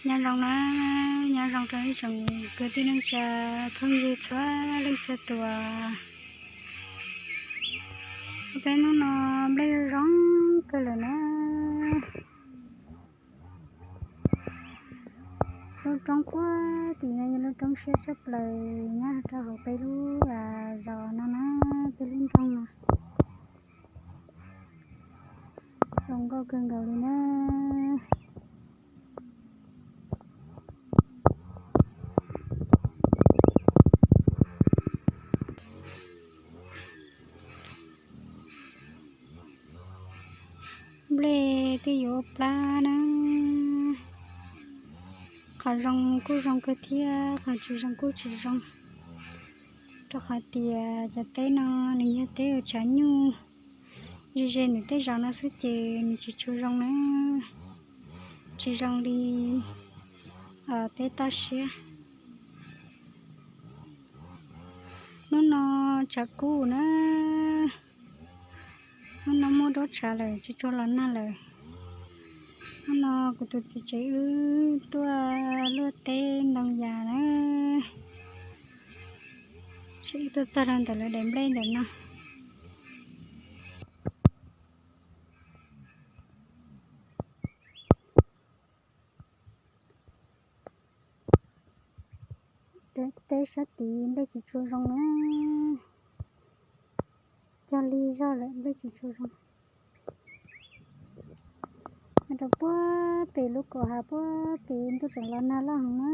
Nyob zoo na, nyob zoo rau ib tsoom kwv tij neej tsa phooj ywg txhua leej txhua tus. Peb hnub no nplej zoo kawg lawm na. Lub roob puag tim no yog lub roob siab tshaj plaws nyob rau hauv peb lub zos no na, peb lub nroog no. Zoo nkauj kawg nkaus li na. Nplej twb yuav plab na, qhov zoo kuj zoo kawg thiab qhov tsis zoo kuj tsis zoo, rau qhov tias cov teb no nws yog teb uas tshav nyuj ze ze nws tej zos no xwb ces nws tsis tshua zoo na, tsis zoo li teb toj siab. Hnub no tshav kub na, hnub no muaj duab tshav lawm tsis tshua los nag lawm. Hnub no kuv tus txiv tsev wb tuaj luaj teb ntoo yas na, seb wb tuaj txog rau ntawm lawv daim nplej ntawm no. Teb sab tid nplej tsis tshua zoo na, cog li zog lawm nplej tsis tshua zoo. Nyob rau puag pem lub kaum hav puag pem ntuj tseem los nag loj heev na.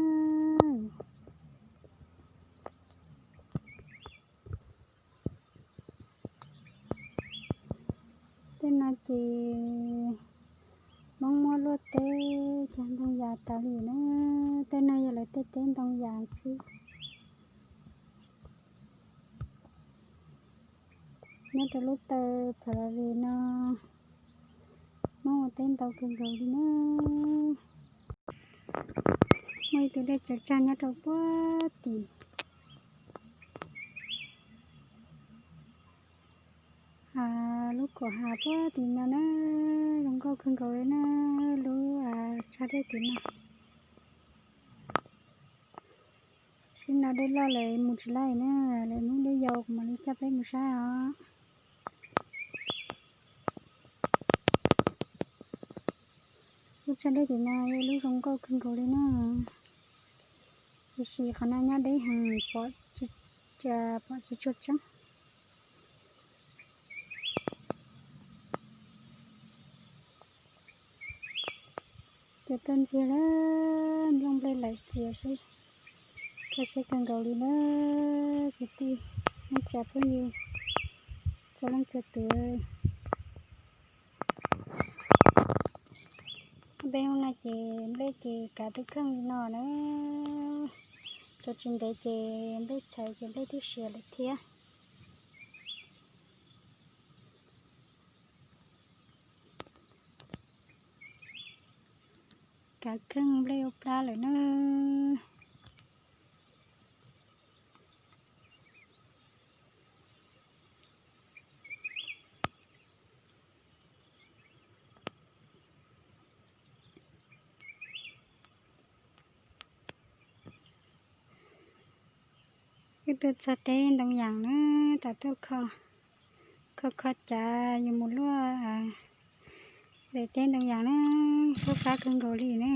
Tej no ces Hmoob muab luaj teb cog ntoo yas tas li na. Tej no yog lawv tej teb ntoo yas xwb. Nyob rau lub taw Phalavim no, Hmoob ua teb ntau kawg nkaus li na. Muaj ib tug dej tsaws tsag nyob rau puag tim lub kaum hav puag tim no na, zoo nkauj kawg nkaus li na, lub tsag dej tim no. Sib no dej loj lawm mus tsis laij na, lawv hnub dej yau kuv mam li coj peb mus saib os. Lub tsag dej tim no yog lub zoo nkauj kawg nkaus li na, tiam sis qhov no nyob deb heev, pom tsis tshua tseeb. Ces tuaj ntxiag lawm, nplooj nplej laim xiav xwb, kho siab kawg nkaus li na kwv tij neej tsa phooj ywg txhua leej txhua tus. Peb hnub no ces nplej ces kav twb kheej li no na, cov tsis ntev ces nplej txhawv ces nplej twb siav lawm thiab. Kav kheej nplej ua plab lawm na. Wb tuaj txog teb ntoo yas na, tas tuaj kho, kho kho cav yuav mus luaj daim teb ntoo yas na, suab plab kawg nkaus li na.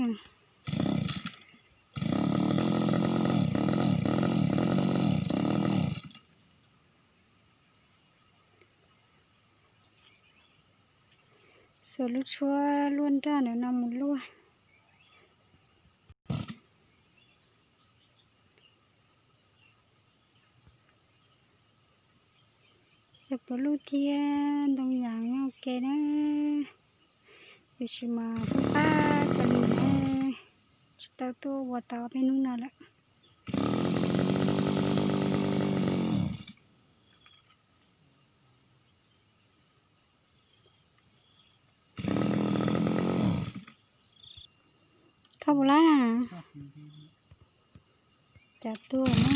Xuas lub tshuab luaj nroj ntawm no mus luaj. Yog puav luj thiab ntoo yas nyob ua ke na, tiam sis mas pab pab tas li na, tsis tau tuaj ua tau peb hnub no lawm. Kho puas lab na? Cas tuaj na.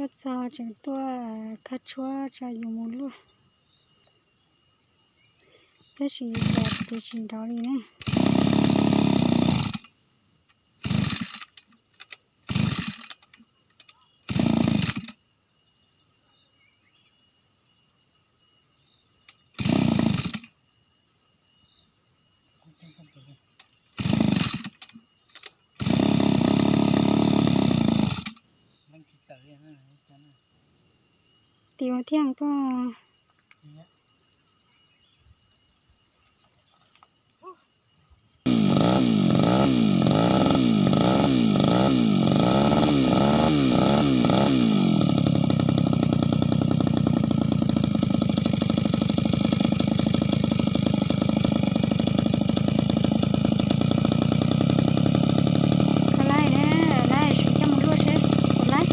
Tuaj txog tseem tuaj khab tshuab tsa yus mus luaj, tab sis cas tus tsis nrov li ne. Tim ua thiaj tuaj. Koj laij na, laij sim coj mus luaj seb puas laij.